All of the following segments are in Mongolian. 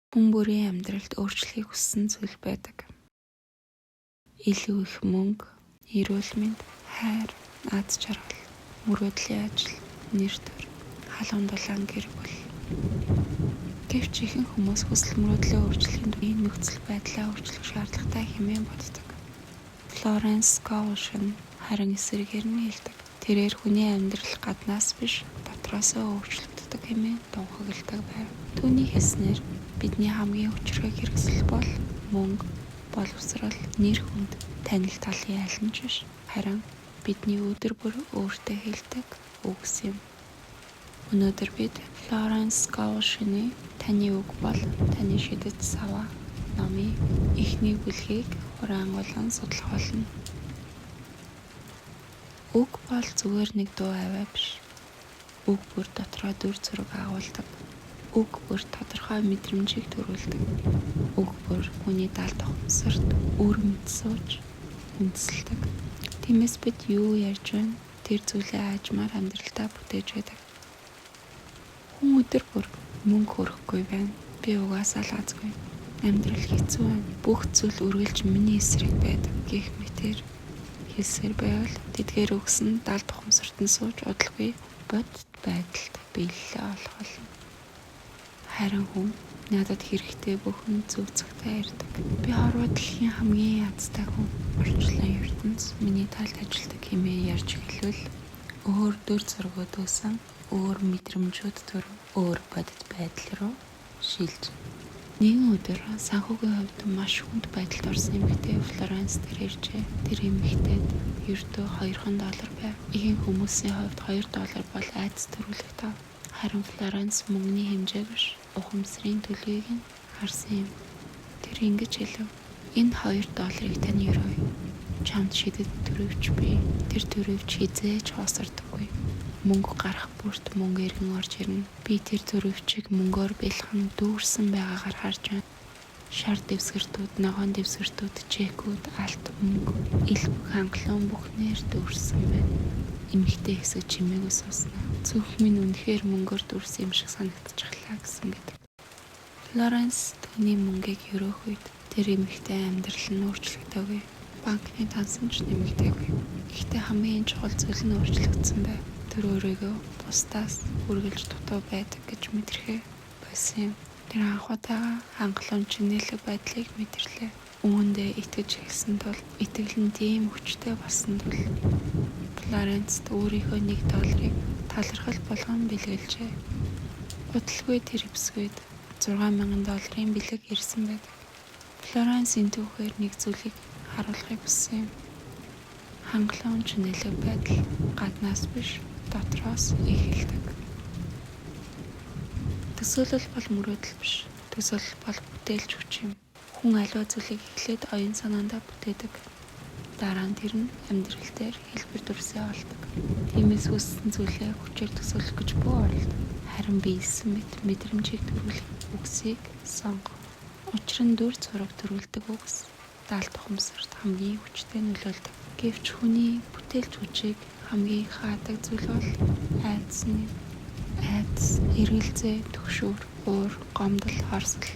Хүн бүрийн амьдралд өөрчлөхийг хүссэн зүйл байдаг. Илүү их мөнгө, эрүүл мэнд, хайр, аз жаргал, мөрөөдлийн ажил, нэр төр, халуун дулаан гэр бүл. Гэвч ихэнх хүмүүс хүсэл мөрөөдлөө өөрчлөхийн тулд нөхцөл байдлаа өөрчлөх шаардлагатай хэмээн боддог. Флоренс Сковел харин эсрэгээр нь хэлдэг. Тэрээр хүний амьдрал гаднаас биш, дотроосоо өөрчлөгддөг хэмээн тунхагладаг байв. Түүний хэлснээр бидний хамгийн хүчирхэг хэрэгсэл бол мөнгө, боловсрол, нэр хүнд, танил талын аль нь ч биш, харин бидний өдөр бүр өөртөө хэлдэг үгс юм. Өнөөдөр бид Флоренс Сковел-ийн "Таны үг бол таны шидэт саваа" номын эхний бүлгийг хураангуйлан судлах болно. Үг бол зүгээр нэг дуу авиа биш. Үг бүр дотроо дүр зураг агуулдаг. Үг бүр тодорхой мэдрэмжийг төрүүлдэг. Үг бүр хүний далд ухамсарт үр мэд сууж үндэслэдэг. Тиймээс бид юу ярьж байна, тэр зүйлээ аажмаар амьдралдаа бүтээж байдаг. Хүн өдөр бүр мөнгө хүрэхгүй байна. Би угаасаа л азгүй. Амьдрал хэцүү байна. Бүх зүйл үргэлж миний эсрэг байдаг гэх мэтээр хэлсээр байвал тэдгээр үгс нь далд ухамсарт нь сууж удалгүй бодит байдалд биелэлээ олох болно. Харин хүн надад хэрэгтэй бүхэн зөв цагтаа ирдэг. Би хорвоо дэлхийн хамгийн азтай хүн. Орчлон ертөнц миний талд ажилладаг хэмээн ярьж эхэлвэл өөр дүр зургууд үүсэн, өөр мэдрэмжүүд төрөн, өөр бодит байдал руу шилжинэ. Нэгэн өдөр санхүүгийн хувьд маш хүнд байдалд орсон эмэгтэй Флоренс дээр иржээ. Тэр эмэгтэйд ердөө 2 доллар байв. Ихэнх хүмүүсийн хувьд 2 доллар бол айдас төрүүлэх тоо. Харин Флоренс мөнгөний хэмжээг биш, ухамсарын төлөвийг нь харсан юм. Тэр ингэж хэлэв: "Энэ 2 долларыг тань өрөөе. Чамд шидэт түрийвч бий. Тэр түрийвч хэзээ ч хоосордоггүй. Мөнгө гарах бүрт мөнгө эргэн орж ирнэ. Би тэр түрийвчийг мөнгөөр бялхан дүүрсэн байгаагаар харж байна. Шар дэвсгэртүүд, ногоон дэвсгэртүүд, чекүүд, алт мөнгө, элбэг хангалуун бүхнээр дүүрсэн байна." Эмэгтэй хэсэг чимээгүй сууснаа. "Зүрх минь үнэхээр мөнгөөр дүүрсэн юм шиг санагдчихлаа" гэсэн гэдэг. Флоренс түүний мөнгийг өрөөх үед тэр эмэгтэй амьдрал нь өөрчлөгдөөгүй. Банкны дансан ч нэмэгдээгүй. Гэхдээ хамгийн чухал зүйл нь өөрчлөгдсөн байв. Тэр өөрийгөө бусдаас үргэлж дутуу байдаг гэж мэдрэхээ болсон юм. Тэр анх удаага хангалуун чинээлэг байдлыг мэдэрлээ. Үүндээ итгэж эхэлсэн тул, итгэл нь тийм хүчтэй болсон тул Флоренцд өөрийнхөө 1 долларыг талархал болгон бэлгэлжээ. Удалгүй тэр эвсгүйд 6000 долларын бэлэг ирсэн байдаг. Флоренс энэ түүхээр нэг зүйлийг харуулахыг хүссэн юм. Хангалуун чинээлэг байдал гаднаас биш, дотроос эхэлдэг. Төсөөлөл бол мөрөөдөл биш. Төсөөлөл бол бүтээлч хүч юм. Хүн аливаа зүйлийг эхлээд оюун санаандаа бүтээдэг. Дараа нь тэр нь амьдрал дээр хэлбэр дүрсээ олдог. Тиймээс хүссэн зүйлээ хүчээр төсөөлөх гэж бүү оролд. Харин биелсэн мэт мэдрэмжийг төрүүлэх үгсийг сонго. Учир нь дүр зураг төрүүлдэг үгс далд ухамсарт хамгийн хүчтэй нөлөөлдөг. Гэвч хүний бүтээлч хүчийг хамгийн их хаадаг зүйл бол айдас нь юм. Айдас, эргэлзээ, түгшүүр, уур, гомдол, хорсол.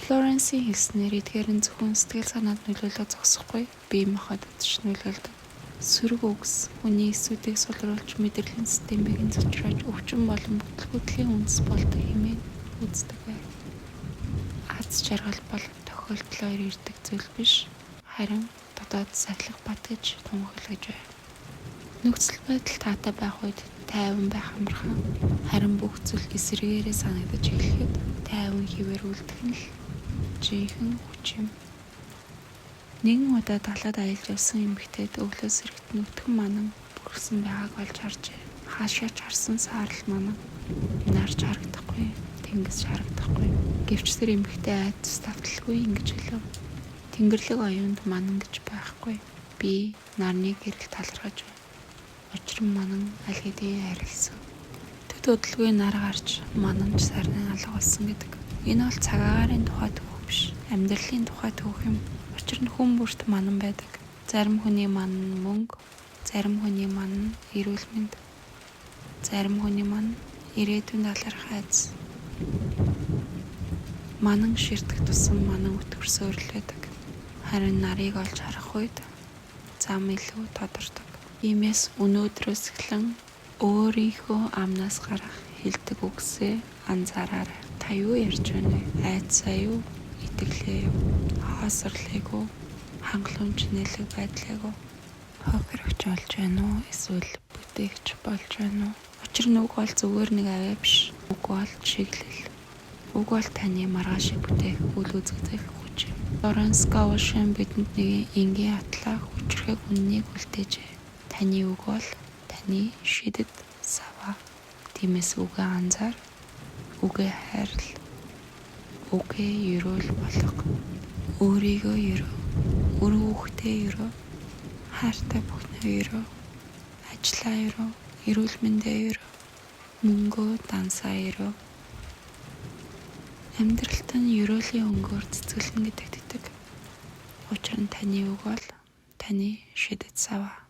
Флоренсийн хэлснээр эдгээр нь зөвхөн сэтгэл санаанд нөлөөлөөд зогсохгүй, бие махбодод ч нөлөөлдөг. Сөрөг үгс хүний эсүүдийг сулруулж, мэдрэлийн системийг нь зочроож, өвчин болон бүтэлгүйтлийн үндэс болдог хэмээн үздэг байв. Аз жаргал бол тохиолдлоор ирдэг зүйл биш, харин дотоод сахилга бат гэж тунхаглаж байв. Нөхцөл байдал таатай байх үед тайван байх амархан. Харин бүх зүйл эсрэгээрээ санагдаж эхлэхэд тайван хэвээр үлдэх нь л жинхэнэ хүч юм. Нэгэн удаа далайд аялж явсан эмэгтэйд өглөө сэрэхэд нүтгэн манан бүрхсэн байгааг олж харжээ. Хаашаа ч харсан саарал манан. Нар ч харагдахгүй, тэнгис ч харагдахгүй. Гэвч тэр эмэгтэй айдас тавталгүй ингэж хэлэв: "Тэнгэрлэг оюунд манан гэж байхгүй. Би нарны гэрэл талархаж байна. Учир нь манан аль хэдийн арилсан. Тэд удалгүй нар гарч манан ч сарнайн алга болсон" гэдэг. Энэ бол цаг агаарын тухай түүх биш, амьдралын тухай түүх юм. Учир нь хүн бүрт манан байдаг. Зарим хүний манан нь мөнгө, зарим хүний манан нь эрүүл мэнд, зарим хүний манан ирээдүйн талаарх айдас. Манан ширтэх тусам манан өтгөр суурилдаг. Харин нарыг олж харах үед зам илүү тодордог. Иймээс өнөөдрөөс эхлэн өөрийнхөө амнаас гарах хэлдэг үгсээ анзаараарай. Та юу ярьж байна вэ? Айдсаа юу? Итгэлээ юу? Хоосорлыг үү? Хангалуун чинээлэг байдлыг үү? Хохирогч болж байна уу? Эсвэл бүтээгч болж байна уу? Учир нь үг бол зүгээр нэг авиа биш. Үг бол чиглэл. Үг бол таны маргаашийг бүтээх, үл үзэгдэх хүч юм. Лоренс Говшин бидэнд нэг энгийн атлаа хүчирхэг үнэнийг үлдээжээ. Таны үг бол таны шидэт саваа. Тиймээс үгээ анзаар, үгээ хайрл, үгээ ерөөл болго. Өөрийгөө ерөө, үр хүүхдээ ерөө, хайртай бүхнээ ерөө, ажлаа ерөө, эрүүл мэндээ ерөө, мөнгөө дансаа ерөө. Амьдралт нь ерөөлийн өнгөөр цэцгэлнэ гэдэгт итэг. Учир нь таны үг бол таны шидэт саваа.